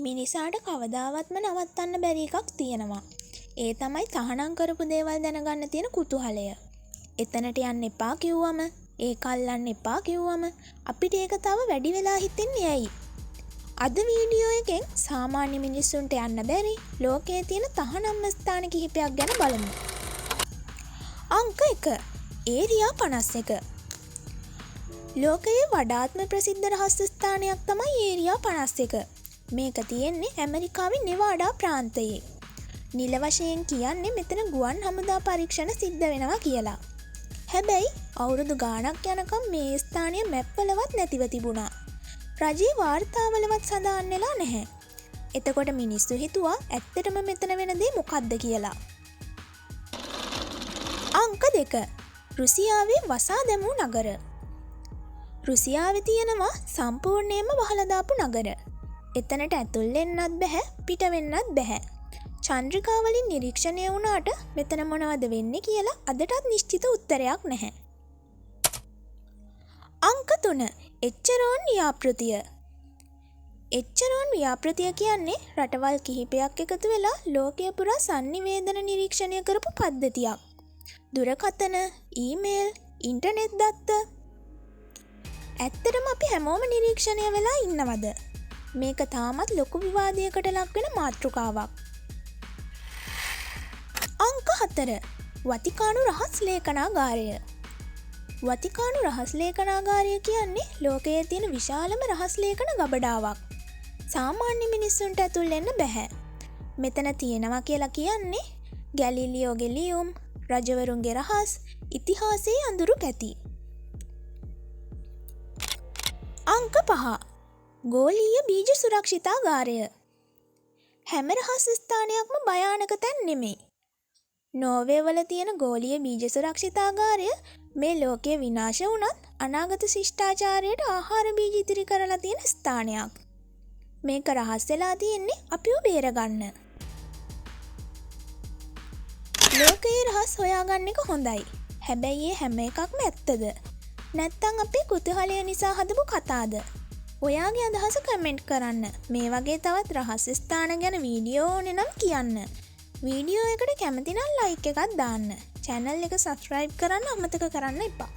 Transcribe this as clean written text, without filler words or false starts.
මිනිසාට කවදාවත්ම නවත්තන්න බැරි එකක් තියෙනවා. ඒ තමයි තහනම් කරපු දේවල් දැනගන්න තියෙන කුතුහලය. එතනට යන්න එපා කිව්වම, ඒක අල්ලන්න එපා කිව්වම අපිට ඒක තව වැඩි වෙලා හිතෙන්නේ ඇයි? අද වීඩියෝ එකෙන් සාමාන්‍ය මිනිස්සුන්ට යන්න බැරි ලෝකයේ තියෙන තහනම්ම ස්ථාන කිහිපයක් ගැන බලමු. අංක 1, ඒරියා 51. ලෝකයේ වඩාත්ම ප්‍රසිද්ධ රහස් ස්ථානයක් තමයි ඒරියා 51. මේක තියෙන්නේ ඇමරිකාවේ නෙවාඩා ප්‍රාන්තයේ. නිල වශයෙන් කියන්නේ මෙතන ගුවන් හමුදා පරීක්ෂණ සිද්ධ වෙනවා කියලා. හැබැයි අවුරුදු ගාණක් යනකම් මේ ස්ථානය මැප්වලවත් නැතිව තිබුණා. රජයේ වාර්තාවලවත් සඳහන් වෙලා නැහැ. එතකොට මිනිස්සු හිතුවා ඇත්තටම මෙතන වෙන දේ මොකද්ද කියලා. අංක 2, රුසියාවේ වසා දැමූ නගර. රුසියාවේ තියෙනවා සම්පූර්ණයෙන්ම වහලා දාපු නගර. එතනට ඇතුල් වෙන්නත් බැහැ, පිට වෙන්නත් බැහැ. චන්ද්‍රිකා වලින් නිරීක්ෂණය වුණාට මෙතන මොනවද වෙන්නේ කියලා අදටත් නිශ්චිත උත්තරයක් නැහැ. අංක 3, එච්චරෝන් ව්‍යාපෘතිය. එච්චරෝන් ව්‍යාපෘතිය කියන්නේ රටවල් කිහිපයක් එකතු වෙලා ලෝකය පුරා සන්නිවේදන නිරීක්ෂණය කරපු පද්ධතියක්. දුරකථන, ඊමේල්, ඉන්ටර්නෙට් දත්ත. ඇත්තටම අපි හැමෝම නිරීක්ෂණය වෙලා ඉන්නවද? මේක තාමත් ලොකු විවාදයකට ලක්වෙන මාතෘකාවක්. අංක 4, වතිකානු රහස් ලේඛනාගාරය. වතිකානු රහස් ලේඛනාගාරය කියන්නේ ලෝකයේ තියෙන විශාලම රහස් ලේඛන ගබඩාවක්. සාමාන්‍ය මිනිස්සුන්ට ඇතුල් වෙන්න බැහැ. මෙතන තියෙනවා කියලා කියන්නේ ගැලිලියෝගේ ලියුම්, රජවරුන්ගේ රහස්, ඉතිහාසයේ අඳුරු පැති. අංක 5, ගෝලීය බීජ සුරක්ෂිතාගාරය. හැම රහස් ස්ථානයක්ම භයානක තැන් නෙමෙයි. නෝර්වේ වල තියෙන ගෝලීය බීජ සුරක්ෂිතාගාරය මේ ලෝකය විනාශ වුණත් අනාගත ශිෂ්ටාචාරයට ආහාර බීජ ඉතිරි කරලා තියෙන ස්ථානයක්. මේක රහස් වෙලා තියෙන්නේ අපිව බේරගන්න. ලෝකයේ රහස් හොයාගන්න එක හොඳයි. හැබැයි ඒ හැම එකක්ම ඇත්තද? නැත්තම් අපේ කුතුහලය නිසා හදපු කතාද? ඔයාගේ අදහස කමෙන්ට් කරන්න. මේ වගේ තවත් රහස් ස්ථාන ගැන වීඩියෝ ඕනේ නම් කියන්න. වීඩියෝ එකට කැමති නම් ලයික් එකක් දාන්න. චැනල් එක සබ්ස්ක්‍රයිබ් කරන්න අමතක කරන්න එපා.